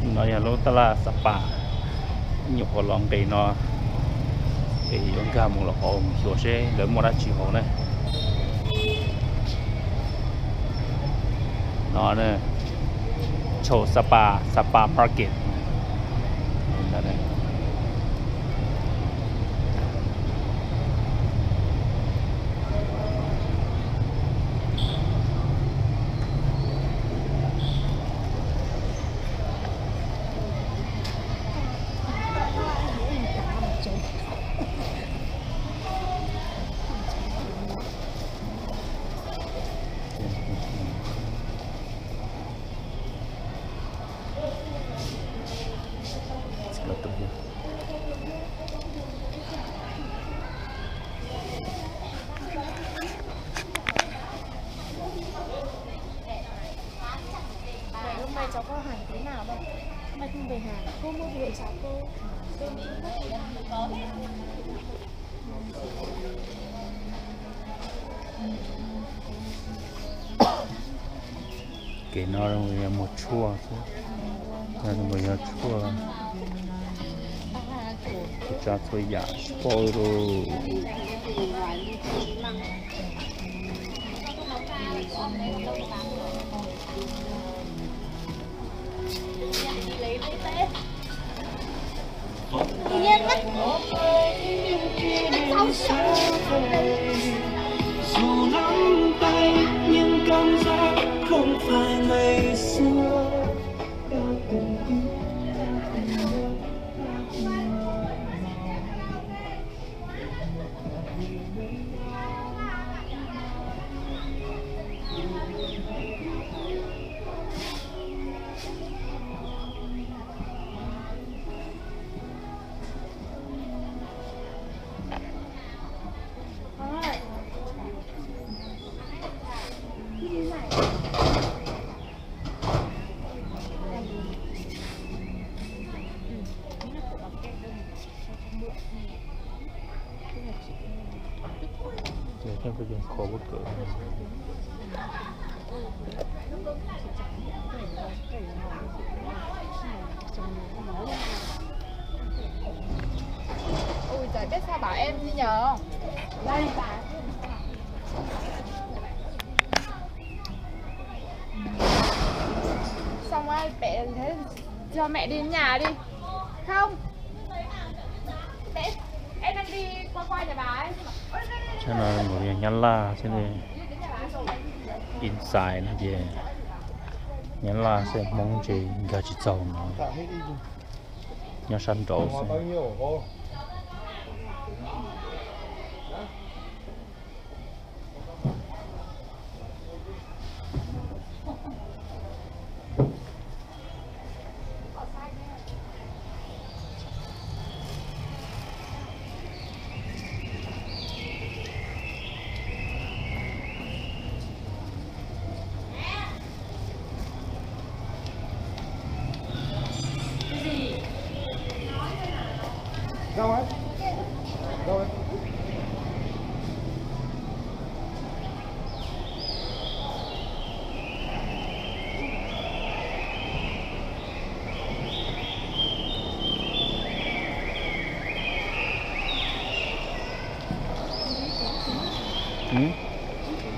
No yog lub tab laj Sapa, nyuam qhuav los nqis no es yuav nkag mus los hauv mus xyuas seb lawv muaj dab tsi hauv na. No, Cho Sapa, Sapa Market. Mày hôm nay cháu có hàng tí nào đâu? Hôm nay không về hàng, cô mua về cho cô. Kev no yog muag tshuaj xwb, yog tshuaj, tso txhua yam tsis paub li. Dù nắm tay nhưng cảm giác không phải ngày xưa. Ces tej tus yeej khov kawg. Ui, giỏi biết sao bảo em đi nhờ. Đây. Xong rồi, bé thế cho mẹ đi nhà đi. Không. Bé, em đang đi qua qua nhà bà ấy. Sab no mus yog Nyab Laj xwb ne. Inside no ces Nyab Laj xwb, Hmoob ces nkag tsis txaus no. Nyob sab nraud xwb.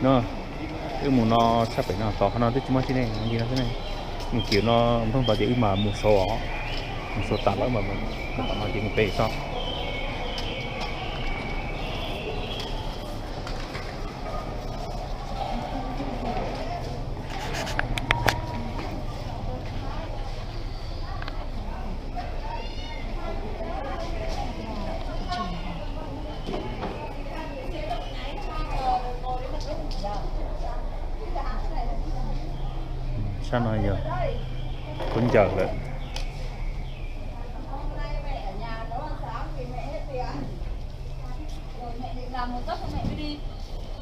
No, wb mus no tshaj pem no, tod qhov no twb tsis muaj tsi ne, li no xwb ne. Mus kiag no npawg npas tias wb mas mus sau os, mus sau tas los wb mas mus, tom no ces mus pem tso. Sab no yog khaub ncaws lawm.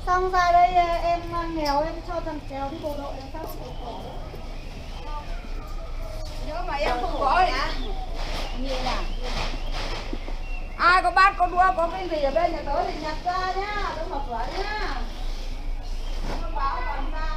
Xong ra đây, em nghèo em cho thằng Kéo đi bộ đội em sắp. Nhớ mà em không có nhỉ? Ai có bát có đũa có cái gì ở bên nhà tớ thì nhặt ra nhá, tớ mở cửa nhá. Thông báo còn ra.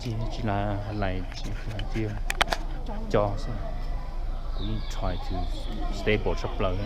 Tsis, tsis lais, tsis lais tiag, cov xwb. Kuv yeej try to stable tshaj plaws.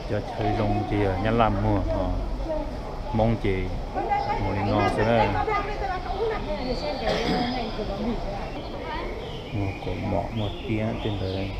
Cov chaw zoo ces yog Nyab Laj muag, Hmoob ces mus li no xwb na. Muag kaus mom, muag tiab tej ntawd.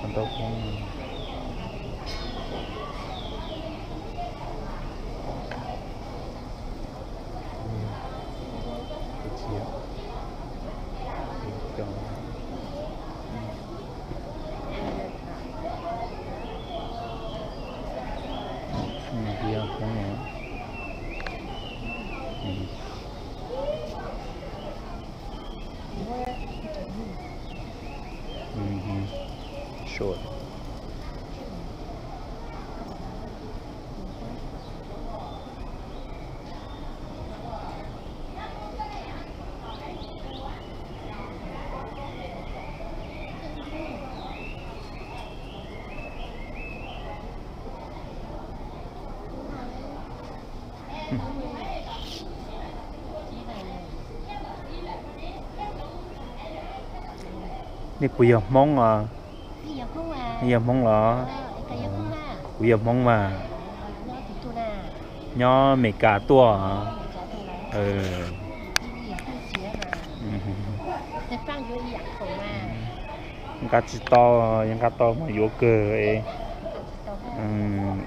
Ntau Hmoob. Sure. Nej puas yog Hmoob os? Nej yog Hmoob los? Kuv yog Hmoob mas. Nyob Amelikas tuaj. Nqa tsis tau, nqa tau mas yuav kawg.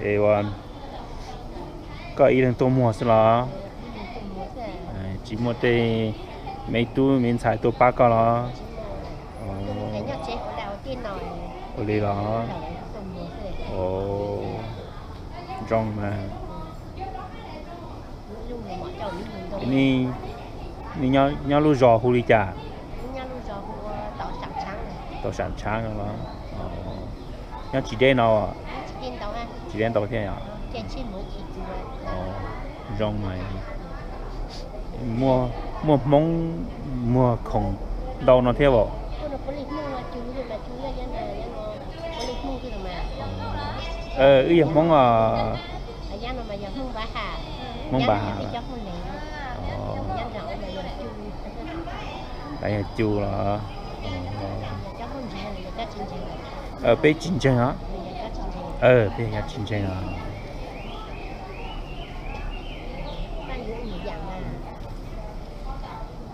Es ua koj ib leeg tuaj muag xwb los? Tsis muaj tej me tub me ntxhais tuaj pab koj los? Ua li los? Zoo mas. Nej nyob lub zos hu li cas? Tau Sam Tshab no los? Nyob tsis deb no? Tsis deb ntau thiab os. Zoo mas. Muaj Hmoob muag khoom ntau no thiab os. Wb yog Hmoob os. Hmoob Npa Has. Yog Cu los? Peb tsis ntseeg os. Peb yog tsis ntseeg os.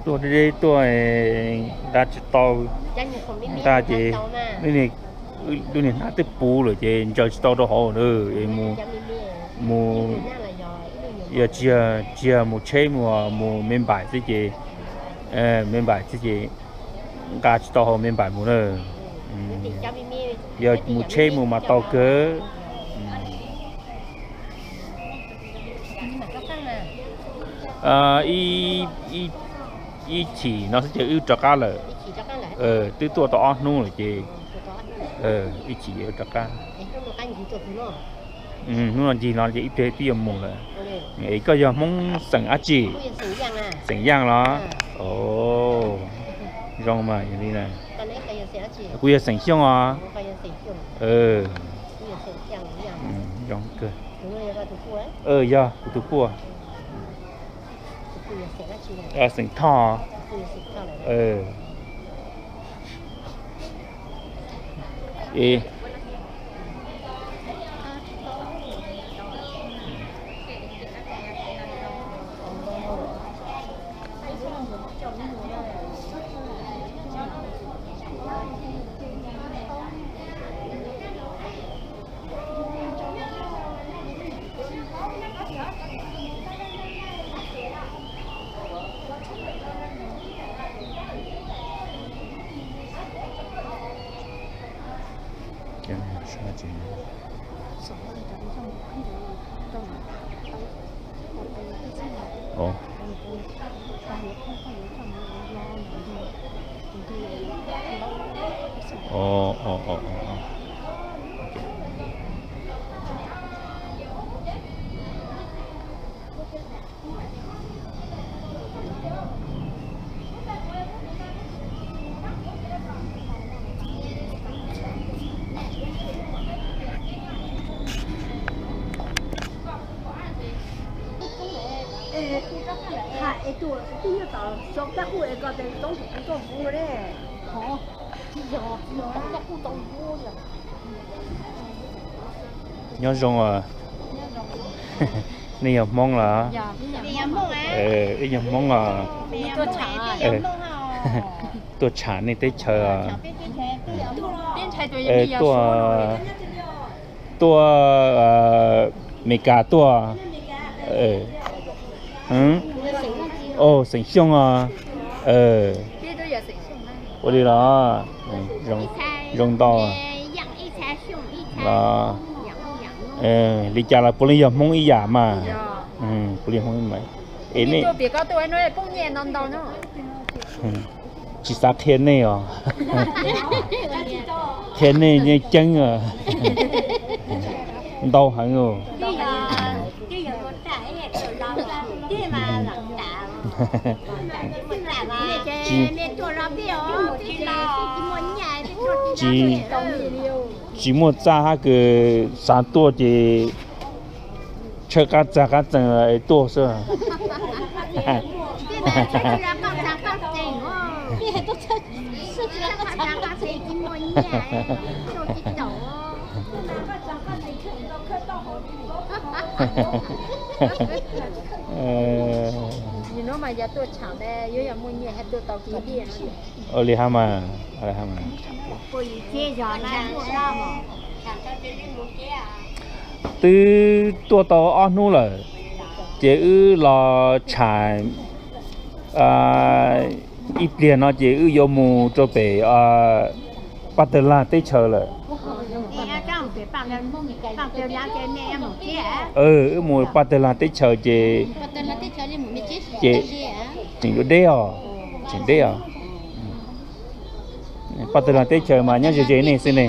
Tuaj deb deb tuaj, nqa tsis tau, nqa ces lub niag hnab twb puv lawm ces ntsaws tsis tau rau hauv na. Mus, mus, yog tsis yog, tsis yog mus tsheb mus, mus me npaim xwb ces, me npaim xwb ces nqa tsis tau hauv me npaim mus na. Yog mus tsheb mus mas tau kawg. Ib chim no xwb ces wb rov qab lawm. Twb tuaj tau ob hnub lawm ces ib chim ces wb rov qab. Hnub no ncig no ces ib pliag twb yuav mus lawm. Es koj yog Hmoob xeem dab tsi? Xeem Yaj los? Zoo mas yog li na. Kuv yog xeem Xyooj os. Zoo kawg. Yog kuv tus puaj. Xeem Thoj. Nyob zoo os. Nej yog Hmoob los? Wb yog Hmoob os. Tuaj tsham nej teb chaws os. Tuaj, tuaj Meskas tuaj. Xeem Xyooj os. Ua li los? Zoo ntau los. Li cas los puav leej yog Hmoob ib yam mas. Puav leej Hmoob ib yam. Es nej tsis xav qhia nej os. Qhia nej yeej ceeb os. Ntau heev os. Tsis muaj txaj hab kws xav tuaj ces tshawb qab txag qab txees es tuaj xwb. Ua li hab mas, ua li hab mas. Twb tuaj tau ob hnub lawm, ces wb los tsham ib pliag no ces wb yuav mus rau pem Paj Tawg Lag teb chaws lawm. Wb mus Paj Tawg Lag teb chaws ces, ces tseem yuav deb os, tseem deb os. Paj Tawg Lag teb chaws mas nyob ze ze nej xwb ne.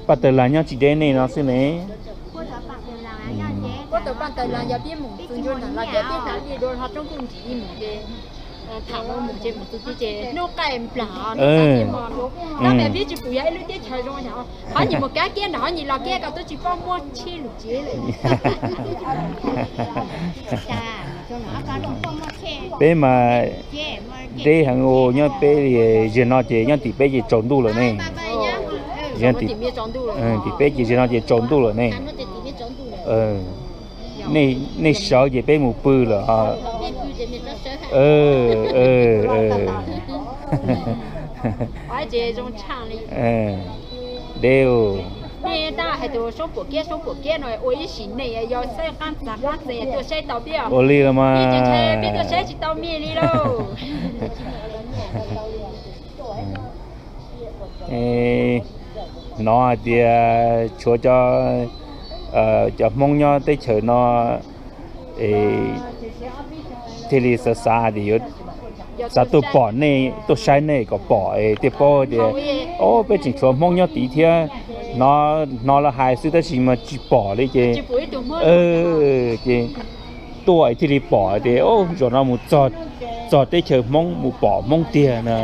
Paj Tawg Lag nyob tsis deb nej no xwb ne. Peb mas deb heev os, nyob peb li, zaum no ces nyob tim peb ces tsaus ntuj lawm ne. Tim peb ces zaum no ces tsaus ntuj lawm ne. Nej sawv ces peb mus pw lawm. Deb. Ua li los mas. Hnov hais tias tshuav cov, cov Hmoob nyob teb chaws no thiaj li xav xav tias yuav xav tuaj pom nej, tuaj saib nej kom pom es thiaj paub tias, o, peb tseem tshuav Hmoob nyob tid thiab. Hnov, hnov lawv hais xwb tab sis mas tsis pom li ces, ces tuaj es thiaj li pom tias, o, zaum no mus txog, txog teb chaws Hmoob mus pom Hmoob tiag na.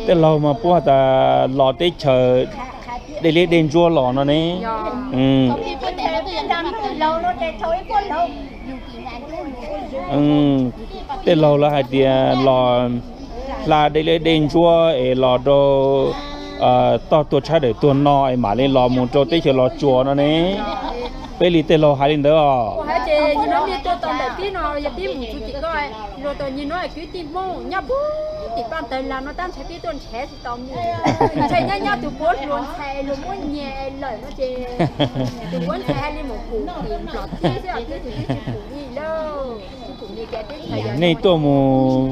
Tej laug mas puab has tas los teb chaws dej liab dej ntsuab los no ne. Tej laug lawv hais tias los hla dej liab dej ntsuab es los rau toj tuag tshaib dawm tuag no es mam li los mus rau teb chaws Los Tsuas no ne. Peb li tej laug hais li ntawd os. Nej tuaj mus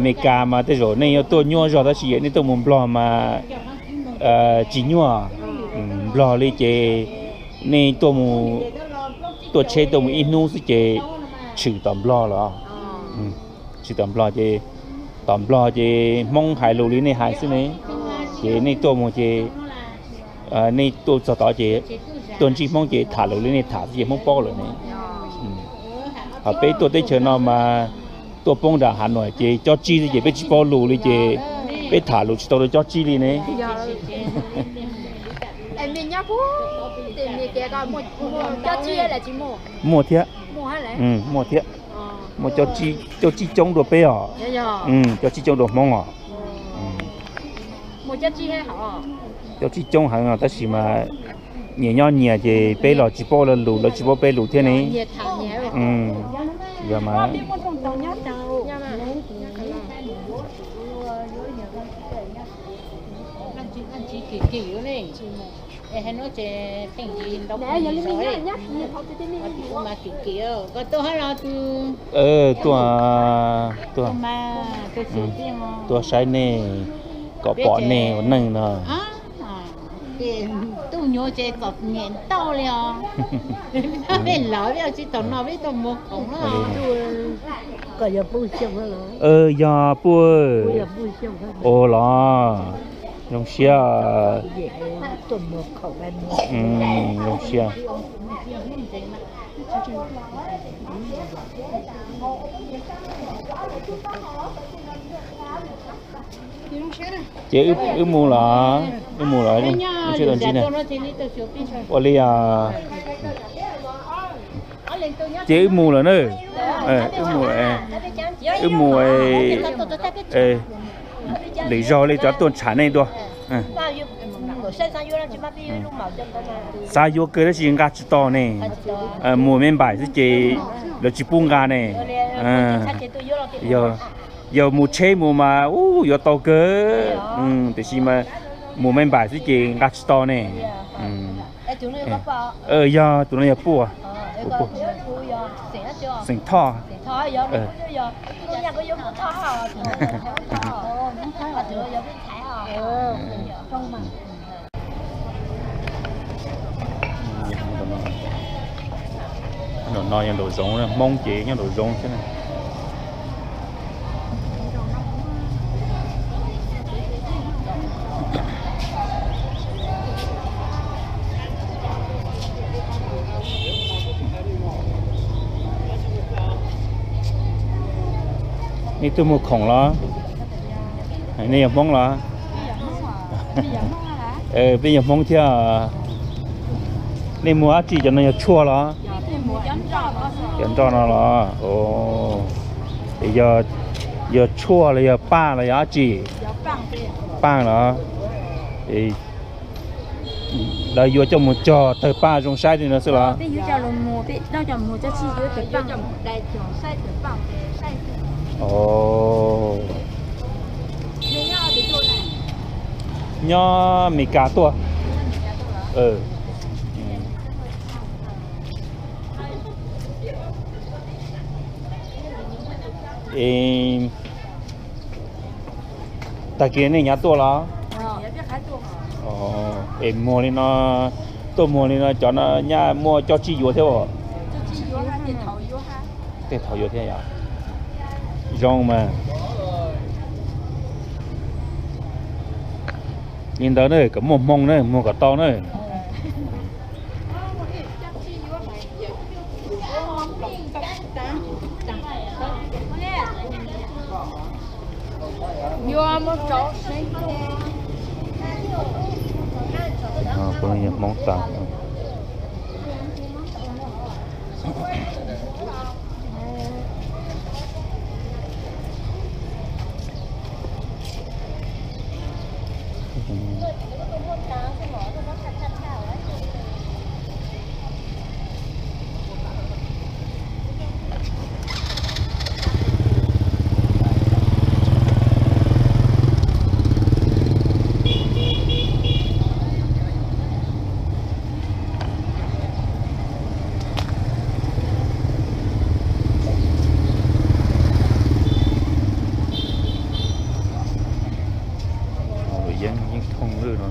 Meskas mas tej zaum nej yuav tuaj nyuaj zog tab sis yog nej tuaj mus Nplog mas tsis nyuaj. Nplog li ces nej tuaj mus, tuaj tsheb tuaj mus ib hnub xwb ces tshwm tom Nplog lawm. Tshwm tom Nplog ces, tom Nplog ces Hmoob hais lus li nej hais xwb ne. Ces nej tuaj mus ces nej tuaj txog tod ces tuaj ntsib Hmoob ces tham lus li nej tham xwb ces Hmoob paub lawm ne. Ho peb tuaj teb chaws no mas tuaj poob nram Hav Nuam ces cob tsib xwb ces peb tsis paub lus li ces peb tham lus tsis tau rau cob tsib li ne. Muaj thiab, muaj thiab. Muaj cob tsib coob dua peb os. Cob tsib coob dua Hmoob os. Cob tsib coob heev os tab sis mas nyias nyob nyias ces peb los tsis paub lawv lus lawv tsis paub peb lus thiab ne. Yog mas. Tuaj, tuaj saib nej kom pom nej ua neej no. Yog puj, ua los zoo siab, zoo siab. Ces wb mus los, wb mus los, sib tau ntsib na. Ua li os. Ces wb mus lawm na. Wb mus lawm. Wb mus lwm zaug li cov tuaj tsham nej dua. Xav yuav kawg tab sis nqa tsis tau ne. Mus me npaim xwb ces lawv tsis pub nqa ne. Yog mus tsheb mus mas ub yuav tau kawg, tiam sis mas mus me npaim xwb ces nqa tsis tau ne. Yog tus no yog puj, xeem Thoj. Nram no yog nraum zoov, Hmoob ces nyob nraum zoov xwb na. Nej tuaj muag khoom los? Nej yog Hmoob los? Peb yog Hmoob thiab. Nej muag dab tsi? Cov no yog tshuaj los? Cov nroj no los? Yog tshuaj los yog paj los yog dab tsi? Paj los? Lawv yuav coj mus cog tawg paj zoo saib li no xwb los? Nyob Meskas tuaj. Tag kis nej nyav tuaj los? Es muag li no, tuaj muag li no cov no nyaj muaj coj tsij yuav thiab os? Tej thaum yuav thiab yom. Zoo mas. Li ntawd na kom muaj hmoo na, muag kom tau na. Kuv yog Hmoob tas. Yeeb, yeeb thooj lwj no.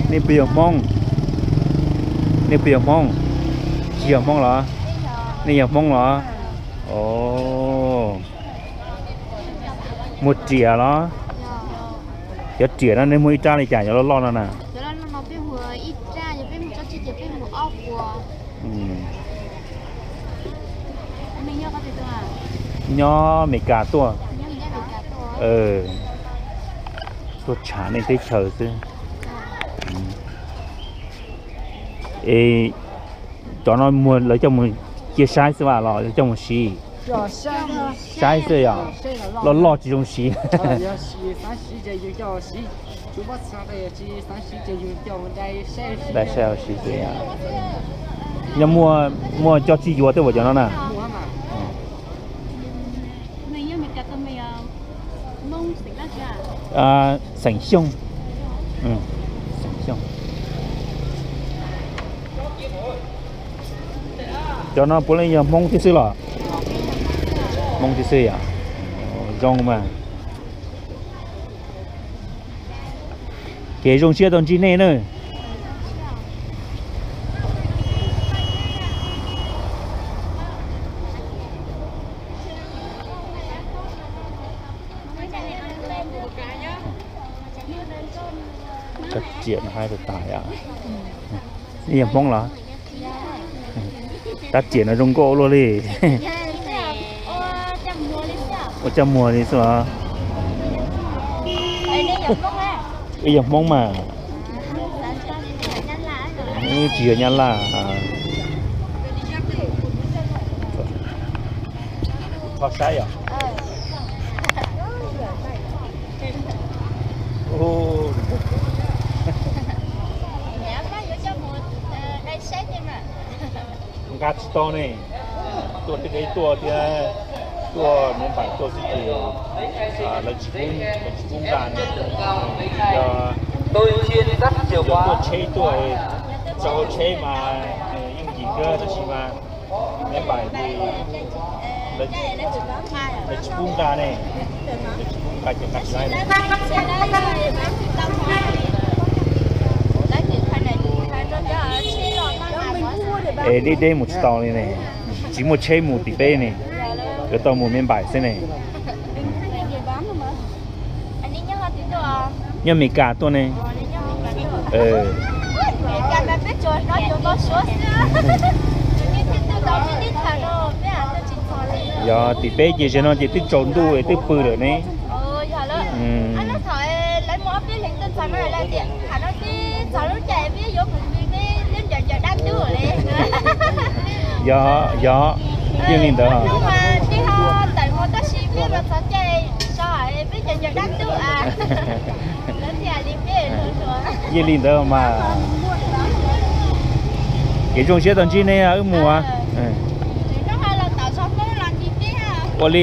Nej puas yog Hmoob? Nej puas yog Hmoob? Tsis yog Hmoob los? Nej yog Hmoob los? Muag riam los? Cov riam no nej muag ib rab li cas cov loj loj no na? Nyob Meskas tuaj. Tuaj tsham nej teb chaws xwb. Es cov no muag lawv coj mus cia saib xwb vas los lawv coj mus siv? Saib xwb yom. Loj loj tsis zoo siv. Dai saib siv xwb yom. Yog muaj, muaj coj tsij yuav tej uas cov no na. Xeem Xyooj. Xeem Xyooj. Cov no puav leej yog Hmoob thiab xwb los? Hmoob thiab xwb yom. Zoo mas. Kev zoo siab tau ntsib nej na. Rab riam no haib tas tas. Ib yog Hmoob los? Rab riam no zoo nkauj luaj li. Ua caj muag li xwb los? Ib yog Hmoob mas. Tsis yog Nyab Laj. Kho saib yom. Nqa tsis tau ne. Tuaj tej kev tuaj thiab, tuaj me npaim tuaj xwb ces lawv tsis pub, lawv tsis pub nqa ne. Yog tuaj tsheb tuaj, txog hauv tsheb mas yeej yim kawg tab sis mas me npaim ces lawv tsis pub nqa ne, lawv tsis pub nqa ces nqa tsis laib. Es deb deb mus tsis tau li ne, tsis muaj tsheb mus tim peb ne, yuav tau mus me npaim xwb ne. Nyob Amelikas tuaj ne. Yog tim peb ces zaum no ces twb tsaus ntuj es twb pw lawm ne. Yog, yog, yeej li ntawd. Yeej li ntawd mas. Kev zoo siab tau ntsib nej wb mus. Ua li.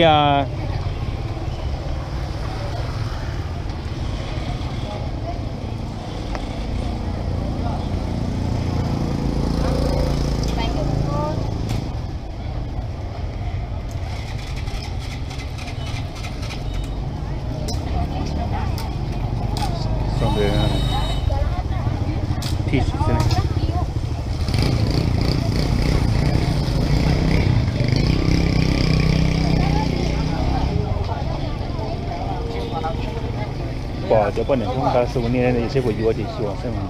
Pom cov poj niam Hmoob nqa souvenir seb puas yuav ces xyuas xwb mas.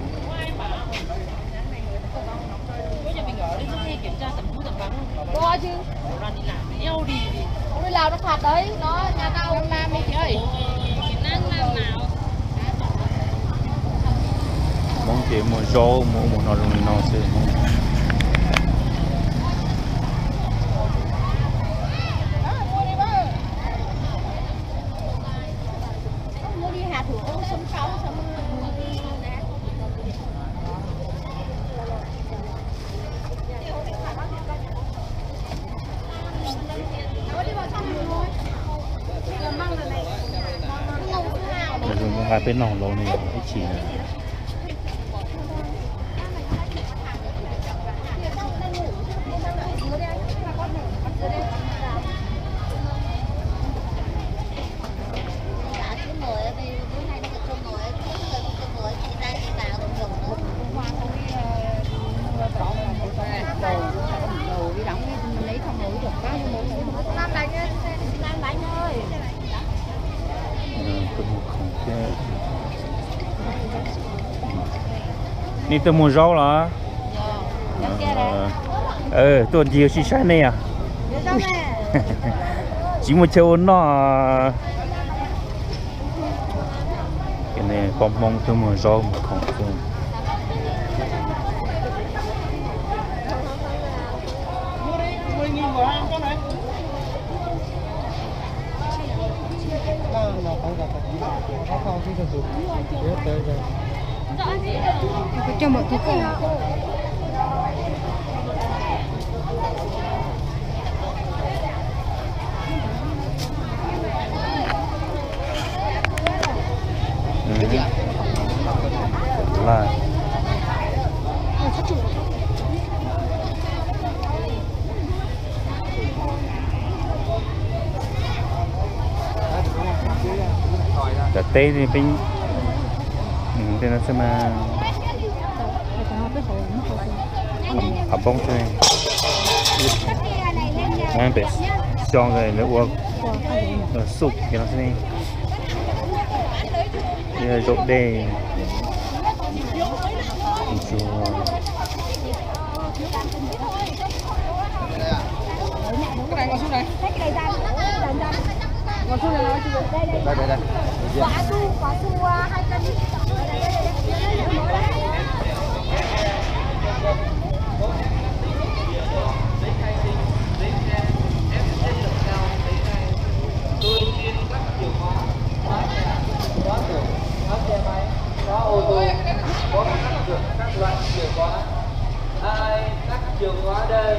Hmoob ces muag zaub muag ub muag no zoo li no xwb Hmoob. Nqa peb noj lauj ne ib chim. Nej tuaj muag zaub los? Tuaj ncig ua si saib nej os. Tsis muaj chaw ua noj. Poj Hmoob tuaj muag zaub muag khoom xwb. Cov teb peb, tej no xwb mas. Qhov npoob xwb. Pem xyoo lawv ua xuj ces no xwb ne. Zaum dej. Ntsuag. Đây, đây, đây. Tôi xin các chìa khóa, khóa nhà, khóa tủ, khóa xe máy, khóa ô tô, có các loại chìa khóa. Ai cắt chìa khóa đây?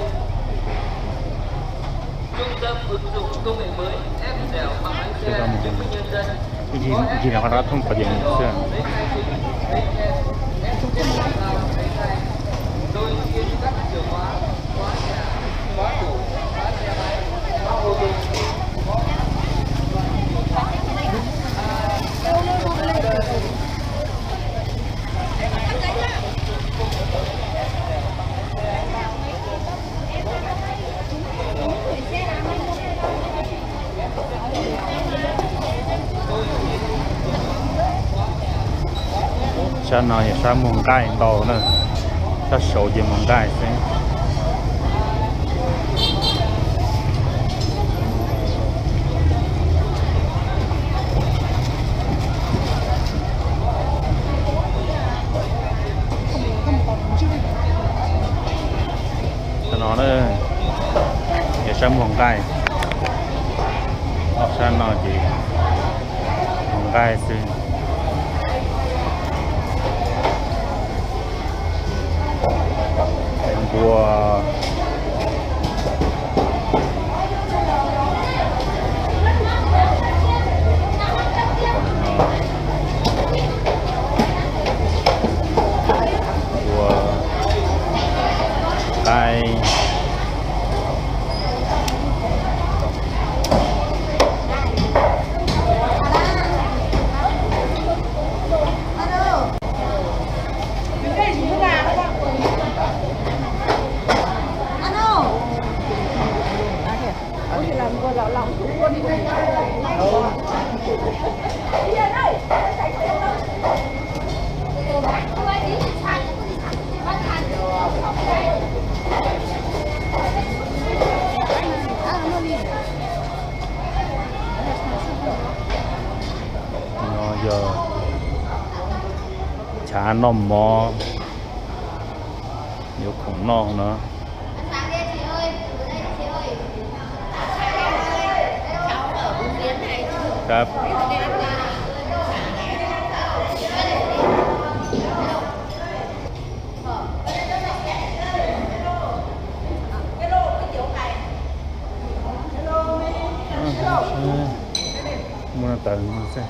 Trung tâm ứng dụng công nghệ mới F L bằng lái xe chứng minh nhân dân. Ib chim no qhov rov thoob qhov tias mus xwb. Tôi xin cắt chìa khóa, khóa nhà, khóa tủ, khóa xe máy, khóa ô tô. Sab no yog sab muag nqaij ntau na, sab saud ces muag nqaij xwb. Sab no na, yog sab muag nqaij, ob sab no ces muag nqaij xwb. Npua. Npua, nqaij. No yog chav noj mov, yuav khoom noj no. Muaj no tawm no xwb.